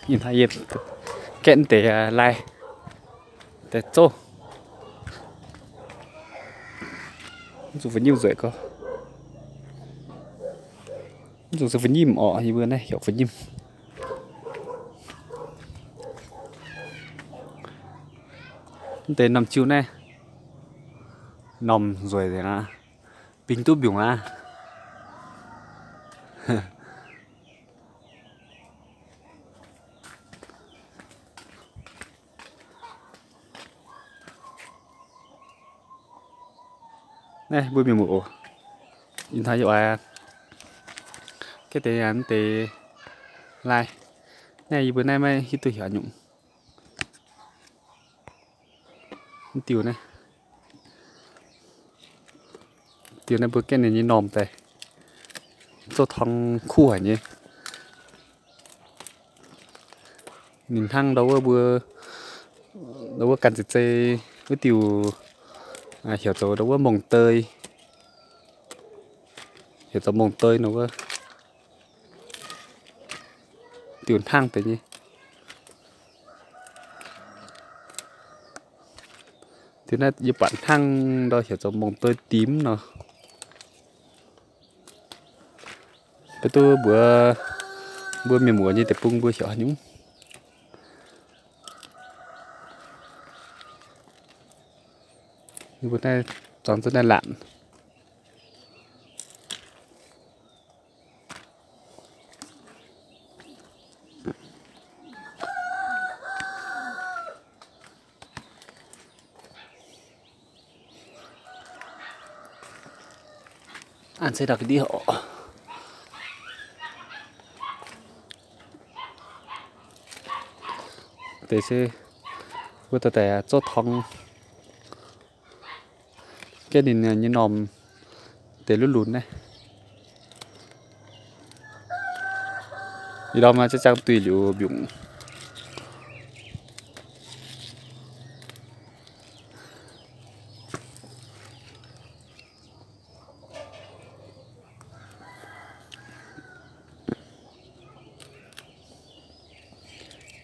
Ih hnoi yie gaeqv deix lai, deix zouv. Mv zuqc fa'nyimv nzueic gorx. Mv zuqc se fa'nyimv orqc, yie mbuo naaiv heuc fa'nyimv. Mv deix norm jiu naaiv, norm nzueic nzengc aqv. Bingx duqv mbiungc aqv. Naaiv mbuo mienh muoz oc, ih hnoi yie oix gaeqv deix, deix lai. Naaiv yie mbuo naaiv maiv hiuv duqv heuc nyungc. Mv diuh naaiv, diuh naaiv mbuo gaeqv ninh nyei normh daaih, zouv torng kuv haic nyei. Ninh hnangv ndau wuov mbuo, ndau wuov gan zeiv zei wuov diuh, heuc zoux ndau wuov mongh dei, heuc zoux mongh dei nor wuov, diuh hnangv deix nyei. Diuh naaiv yie buatc hnangv ndau heuc zoux mongh dei dimv nor. Beiv duqv mbuox mbuo mienh muoz nyei deic-bung mbuo heuc haaix nyungc. Mbuo naaiv zuangx zunv naaiv laatc. An se daux ga'ndiev oc. Deix se mbuo dorh daaih zouv torng, gaeqv ninh nyei normh deix lunx lunx naaiv. Ih ndorm maiv ziangh duih liuz mbiungc.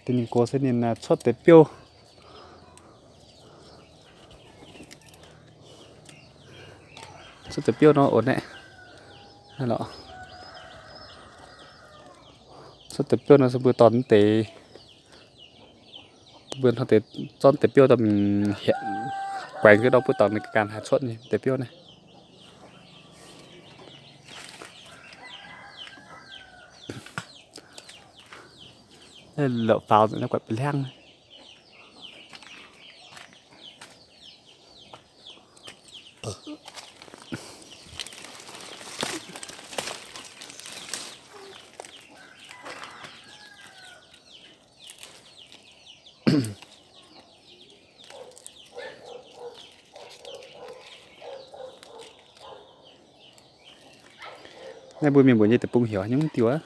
Deix ninh gox se ninh cuotv deix biouv. Cuotv deix biouv nor onx naaiv. Cuotv deix biouv nor se mbuo dorh deix, mbuo hnangv deix zorqv deix biouv dorh mingh hietc, guaengx jienv ndorm buov dorngx ninh ganh haih cuotv nyei deix biouv naaiv. Lorqc faaux nzengc naaiv guaix ba'hliangv. Naaiv mbuo mienh mbuoqc nyei deic-bung heuc haaix nyungc diuh aqv.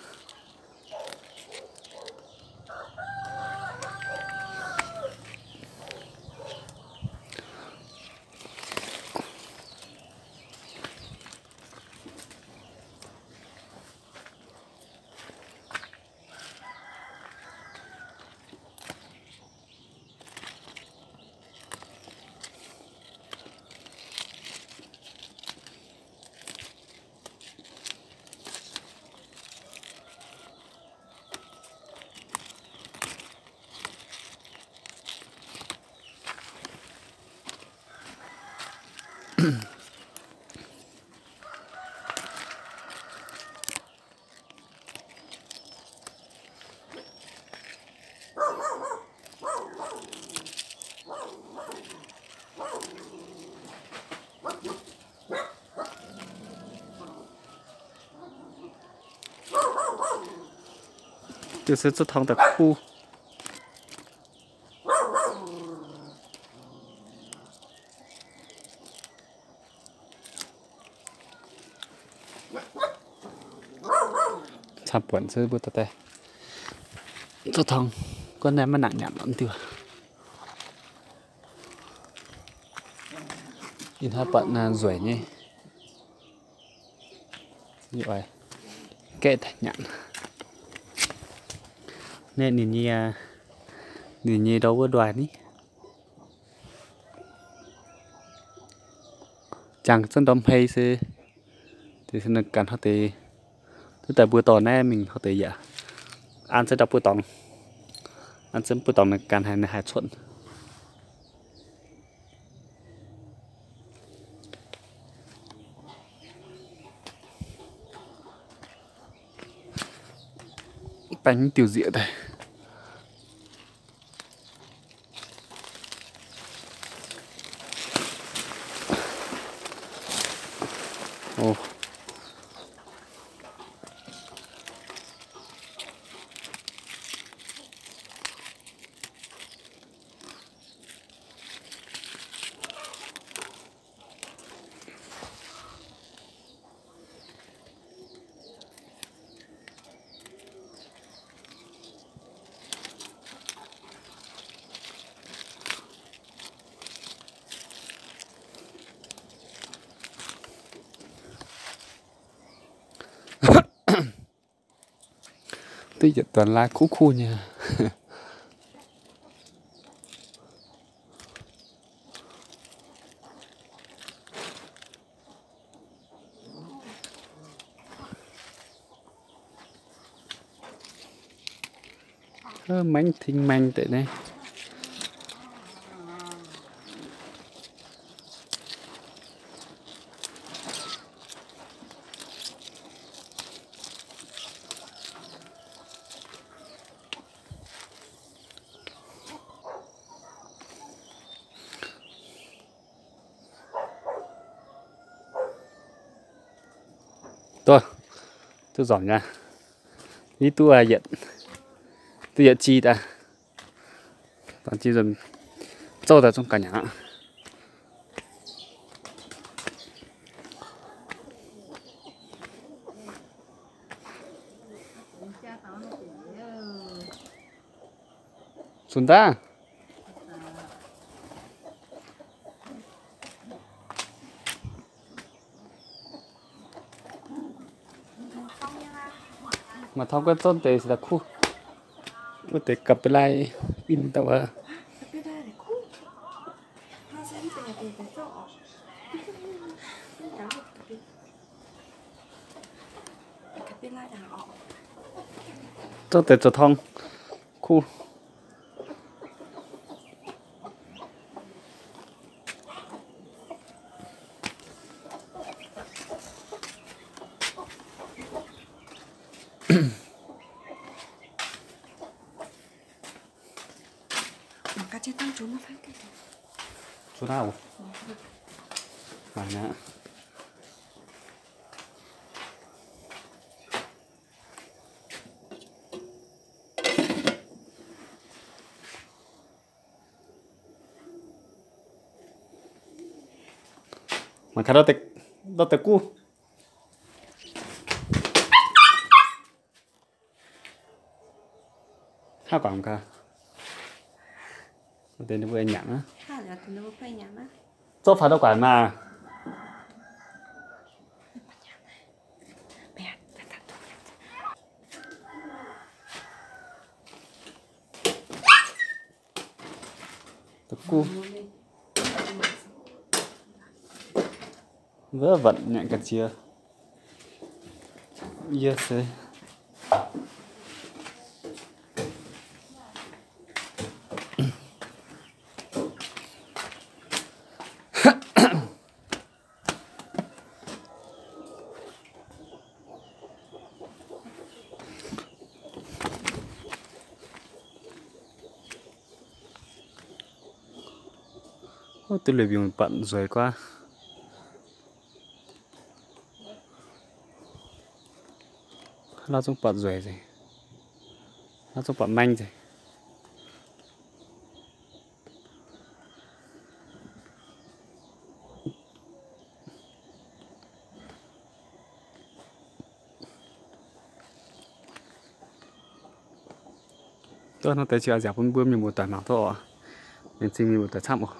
Diuh se zuov tong daaih kuv. Camv buonc se mbuo dorh daaih zuov tong, guov naaiv maiv nangc nyanc lorqc diuh. Ih hnoi buatc nzueic nyei. Gaeqv nyanc. Ninh nyei, ninh nyei ndau wuov nduaaih ni. Jangx zunv ndorm hmei se, se ninh ganh hnangv deix, duqv daaih mbuo dorh naaiv mingh hnangv deix yaac an zengv ndau buo dorngx, an zengv buo dorngx ninh ganh haiz ninh haih cuotv. Baeng diuh nzieqc daaih. Duqv yietc duonx laaix kuv kuv nyei. Maengx ting maengx deix naaiv. Duqv, duqv nzormc nyei. Yie duqv yietc, duqv yietc ji daaih. Dangh ji nzunc zouv daaih zungv ganh nyanc aqv. Zunc daaih. Maaih taux guanh zouv deix se daaih kuv. Wuov deix gapv deix lai in daaih wuov. Zouv deix zoux torng kuv. Mangc gaax, ndau deix guv. Hnangv guangc gaax. Deix ninh mbuo nyanc aqv. Zorqv faaux ndau guangc maah. Deix guv. Wuov watc nyanc ga'ziex. Yie se Duqv liuz mbiungc batc nzueic guaav. Hnangv naaiv zungv batc nzueic nzengc. Hnangv zungv batc maeng nzengc. Duqv hnangv deix ziouc nziaauc bun mbuo mienh muoz-doic mangc duqv oc. Laengz zingh mienh muoz-doic camv oc.